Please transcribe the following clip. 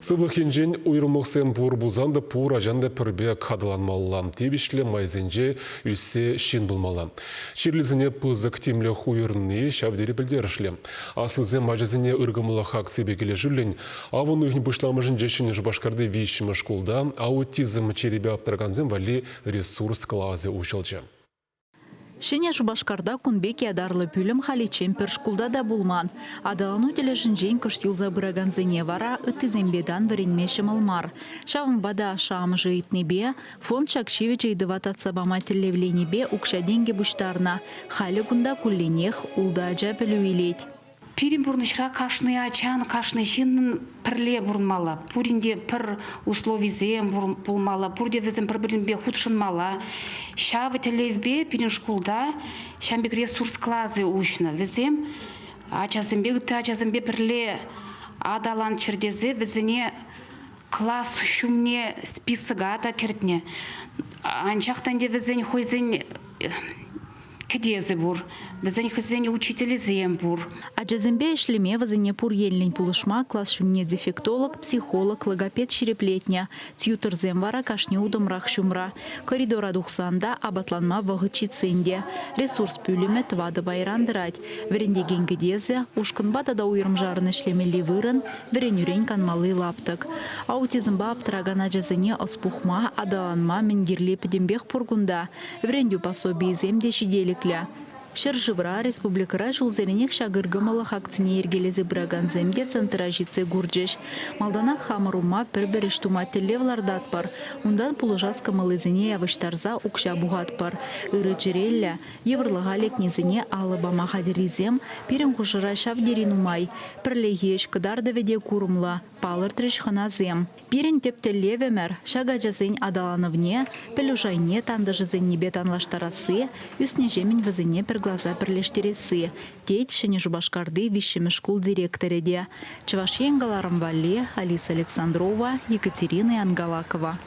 Сывлӑх енчен уйрӑмлӑхсем пур пулсан та пур ачан та пӗр пек аталанмалла, тивӗҫлӗ майсенче ӳссе ҫын пулмалла. Чирлисене пысӑк тимлӗх уйӑрни ҫав тери пӗлтерӗшлӗ. Аслисем ачасене ыркӑмӑллӑх акципе килӗшӳллӗн авӑн уйӑхӗн пуҫламӑшӗнче Ҫӗнӗ Шупашкарти виҫҫӗмӗш шкулта аутизм чирӗпе аптӑракансем валли ресурс класӗ уҫӑлчӗ. Ҫӗнӗ Шупашкарта кун пек ятарлӑ пӳлӗм халиччен пӗр шкулта та пулман. Аталану тӗлӗшӗнчен кӑшт юлса пыракансене вара ыттисемпе тан вӗренме ҫӑмӑл мар. Ҫавӑнпа та ашшӗ-амӑшӗ ыйтнипе фонд ҫак ҫивӗч ыйтӑва татса пама тӗллевленипе укҫа-тенкӗ пуҫтарнӑ. Халӗ кунта кулленех ултӑ ача пӗлӳ илет. Пирӗн пурнӑҫра кашни ачан, кашни ҫыннӑн пӗрле пурӑнмалла. Пурин те пӗр условисем пулмалла, пурте вӗсем пӗр-пӗринпе хутшӑнмалла. Ҫав тӗллевпе пирӗн шкулта ҫавӑн пек ресурс класӗ уҫнӑ. Вӗсем ачасемпе, ытти ачасемпе пӗрле аталанччӑр тесе вӗсене класс ҫумне списока та кӗртнӗ. Анчах та ӗнтӗ вӗсен хӑйсен кӗтесӗ пур, вӗсен хӑйсен учителӗсем пур. Ачасемпе ӗҫлеме вӗсене пур енлӗн пулӑшма класс ҫумне дефектолог, психолог, логопед ҫирӗплетнӗ. Тьюторсем вара кашни утӑмрах ҫумра. Коридора тухсан та, апатланма вӑхӑт ҫитсен те. Ресурс пӳлӗмӗ тӑватӑ пайран тӑрать. Вӗрентекен кӗтесӗ, ушкӑнпа тата уйрӑмшарӑн ӗҫлемелли вырӑн, вӗренӳрен канмалли лаптӑк. Аутизмпа аптӑракан ачасене ӑс пухма, аталанма мӗн кирли пӗтӗмпех пур кунта. Вӗрентӳ пособийӗсем те ҫителӗклӗ. Ҫӗршывра, республикӑра ҫулсеренех ҫак ыркӑмӑллӑх акцине йӗркелесе пыракансем те центра ҫитсе курчӗҫ. Малтанах хамӑр ума пӗр-пӗр ӗҫ тума тӗллев лартатпӑр. Унтан пулӑшас кӑмӑллисене явӑҫтарса укҫа пухатпӑр. Ырӑ чӗреллӗ, йывӑрлӑха лекнисене алӑ пама хатӗррисем пирӗн хушӑра ҫав тери нумай. Пӗрлехи ӗҫ кӑтартӑвӗ те курӑмлӑ, палӑртрӗҫ хӑнасем. Пирӗн тӗп тӗллевӗмӗр ҫак ачасен аталанӑвне, пӗлӳ шайне тантӑшӗсеннипе танлаштарасси, ӳснӗҫемӗн вӗсене пӗр класа пӗрлештересси, тет Ҫӗнӗ Шупашкарти виҫҫӗмӗш шкул директорӗ те. Чӑваш Ен кӑларӑм валли Алиса Александрова, Екатерина Янгалакова.